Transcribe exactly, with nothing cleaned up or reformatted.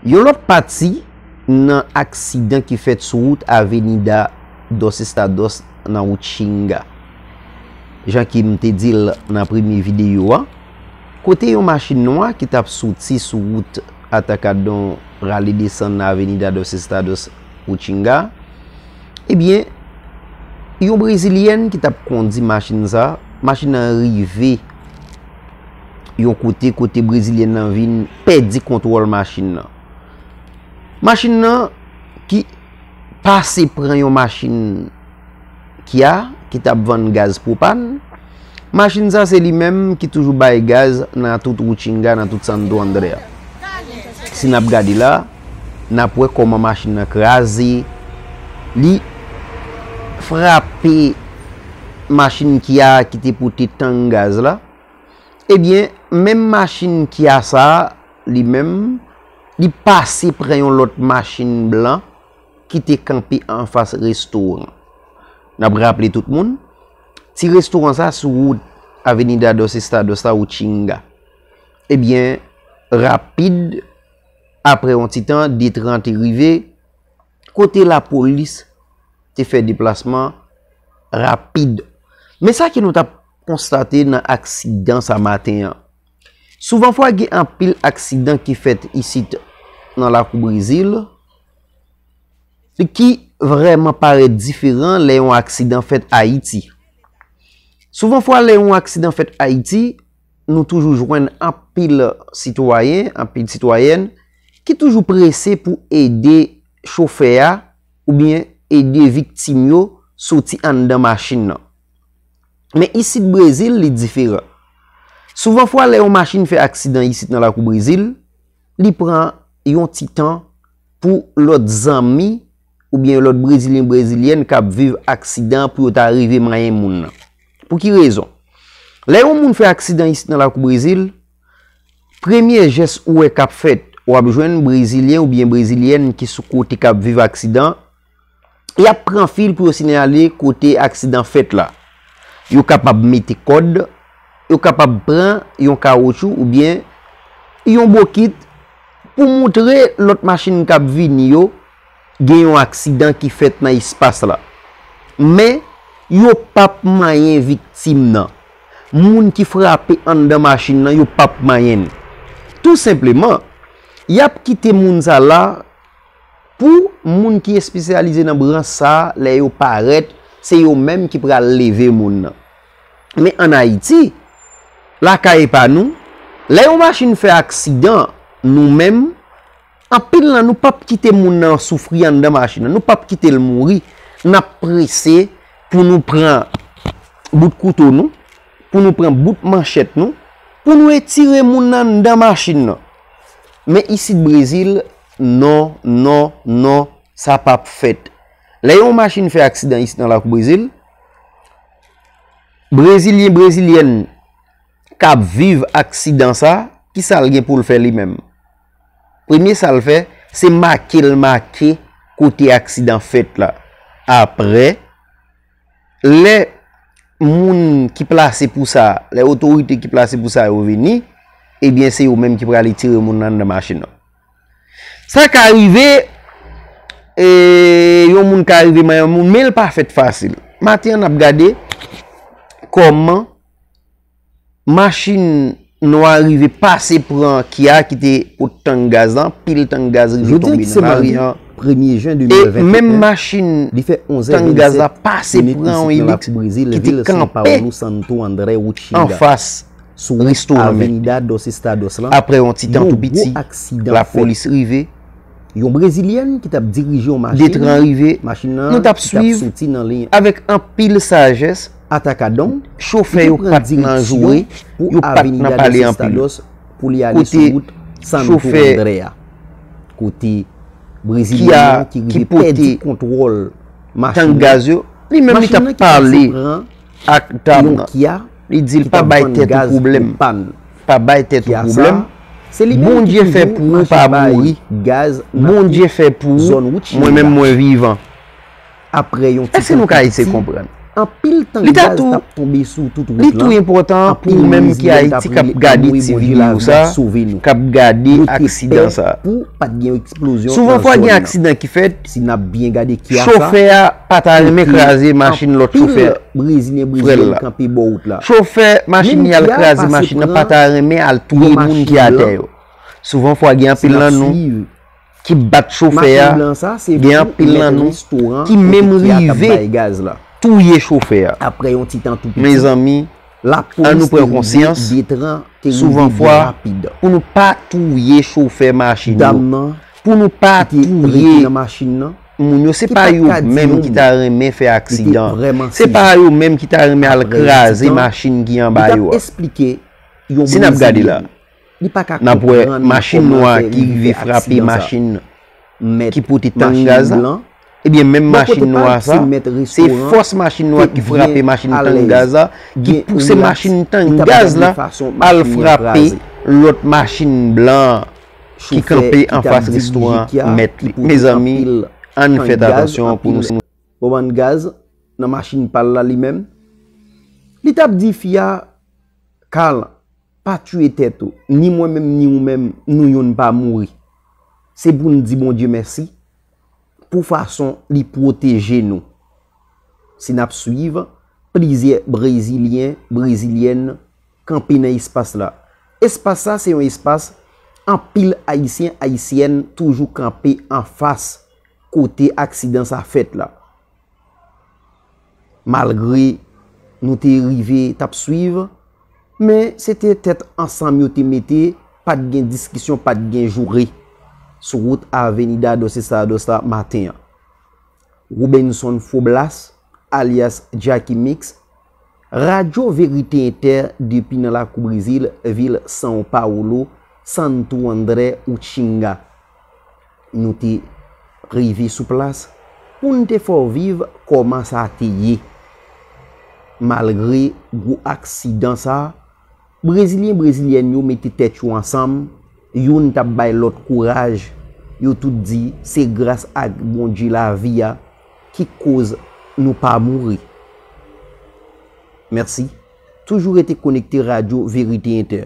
Yon lòt pati nan aksidan ki fèt sou wout Avenida dos Estados nan wout Chinga. Jan ke m te di l nan premye videyo a, kote yon machin nwa ki t ap soti sou wout Atacadão rale desann nan Avenida dos Estados, wout Chinga, ebyen, yon brezilyèn ki t ap kondi machin sa, machin nan rive yon kote, kote brezilyèn nan vin pèdi kontwòl machin nan. Machin nan ki pase pran yon machin Kia ki t ap vann gaz pwopàn. Machin sa se li menm ki toujou bay gaz nan tout wout Chinga, nan tout Santo André a. Si n ap gade la, n ap wè kòman machin nan kraze. Li frape machin Kia ki te pote tank gaz la. Ebyen, menm machin Kia sa a, li menm, li pase pran yon lòt machin blan ki te kanpe anfas restoran. N ap raple tout moun, ti restoran sa sou wout Avenida dos Estados la, wout Chinga. Ebyen, rapid, apre yon ti tan, Detran te rive, kote lapolis te fè deplasman rapid. Men sa ke nou t ap konstate nan aksidan sa maten an. Souvan fwa gen anpil aksidan ki fèt isit nan lakou Brezil, ki vrèman parèt diferan lè yon aksidan fèt Ayiti. Souvan fwa lè yon aksidan fèt Ayiti, nou toujou jwenn anpil sitwayen, anpil sitwayèn ki toujou prese pou ede chofè a oubyen ede viktim yo soti anndan machin nan. Men isit Brezil, li diferan. Souvan fwa lè yon machin fè aksidan isit nan lakou Brezil, li pran yon ti tan pou lòt zanmi oubyen lòt brezilyen, brezilyèn k ap viv aksidan pou yo ta rive manyen moun nan. Pou ki rezon? Lè yon moun fè aksidan isit nan lakou Brezil, premye jès ou wè k ap fèt, w ap jwenn brezilyen oubyen brezilyèn ki sou kote k ap viv aksidan, y ap pran fil pou yo sinyale kote aksidan fèt la. Yo kapab mete kòd, yo kapab pran yon kawotchou oubyen yon bokit pou moutre lòt machin k ap vini yo gen yon aksidan ki fèt nan espas la. Men, yo p ap manyen viktim nan. Moun ki frape anndan machin nan, yo p ap manyen l. Tou senpleman, y ap kite moun sa la pou moun ki espesyalize nan branch sa a, lè yo parèt, se yo menm ki pral leve moun nan. Men ann Ayiti, lakay pa nou, lè yon machin fè aksidan, nou menm, anpil nan nou p ap kite moun nan soufri anndan machin nan, nou p ap kite l mouri, n ap prese pou nou pran bout kouto nou, pou nou pran bout manchèt nou, pou nou etire moun nan anndan machin nan. Men isit Brezil, non, non, non, sa p ap fèt. Lè yon machin fè aksidan isit nan lakou Brezil, brezilyen, brezilyèn k ap viv aksidan sa, ki sa l gen pou l fè li menm? Premye sa l fè, se make l make kote aksidan fèt la. Apre, lè moun ki plase pou sa, lè otorite ki plase pou sa yo vini, ebyen se yo menm ki prale tire moun nan anndan machin nan. Sa ka rive, e, yon moun ka rive manyen yon moun, men l pa fèt fasil. Maten an, n ap gade kòman machin nwa rive pase pran Kia ki te pot tank gaz lan, pil tank gaz rive tonbe nan lari an. E menm machin tank gaz la pase pran yon Hilux ki te kanpe anfas restoran Mèt. Apre yon ti tan tou piti, lapolis rive. Yon brezilyèn ki t ap dirije yon machin, Detran rive, machin nan ki t ap soti nan liy an. Nou t ap swiv avèk anpil sajès. Atacadão, chofè yo pa t nan joure, yo pa t nan pale anpil. Pou li ale sou wout Santo André a. Kote brezilyèn nan ki rive pèdi kontwòl machin nan. Tank gaz yo, li menm li t ap pale ak dam nan. Li di l pa bay tèt ou pwoblèm. Pa bay tèt ou pwoblèm. Bondye fè pou ou pa mouri. Bondye fè pou ou, mwen menm mwen vivan. Èske nou ka eseye konprann? Anpil tank gaz t ap tonbe sou tout wout lan. Li tou enpòtan pou ou menm ki Ayiti k ap gade ti videyo sa, k ap gade aksidan sa. Souvan fwa gen aksidan ki fèt, chofè a pa ta renmen kraze machin lòt chofè frè l la. Chofè machin li al kraze machin nan pa ta renmen al touye moun ki atè yo. Souvan fwa gen anpil nan nou ki bat chofè a, gen anpil nan nou ki menm rive touye chofè a. Mezanmi, ann nou pran konsyans, souvan fwa, pou nou pa touye chofè machin yo, pou nou pa touye moun yo, se pa yo menm ki ta renmen fè aksidan, se pa yo menm ki ta renmen al kraze machin ki anba yo a. Si n ap gade la, n ap wè machin nwa ki rive frape machin ki pote tank gaz la. Ebyen, menm machin nwa sa, se fòs machin nwa ki frape machin tank gaz la, ki pouse machin tank gaz la al frape lòt machin blan ki kanpe anfas restoran Mèt li. Mezanmi, ann fè atansyon pou nou. Bon, bann gaz nan machin pa l la li menm. Li t ap di fi a, Carl, pa tiye tèt ou, ni mwen menm ni ou menm, nou yonn pa mouri. Se pou n di Bondye mèsi pou fason li pwoteje nou. Si n ap swiv, plizyè Brezilyen, Brezilyèn kanpe nan espas la. Espas sa se yon espas anpil Ayisyen, Ayisyèn toujou kanpe anfas kote aksidan sa fèt la. Malgre nou te rive t ap swiv, men se te tèt ansanm yo te mete, pa t gen diskisyon, pa t gen joure sou wout Avenida dos Estados la maten an. Robenson Foblas, alyas Jacky Mix, Radyo Verite Entè depi nan lakou Brezil, vil São Paulo, Santo André Utinga. Nou te rive sou plas pou n te fè w viv kòman sa te ye. Malgre gwo aksidan sa, Brezilyen, Brezilyèn yo mete tèt yo ansanm, youn t ap bay lòt kouraj, yo tout di se gras ak Bondye lavi a ki koz nou pa mouri. Mèsi. Toujou rete konekte Radyo Verite Entè.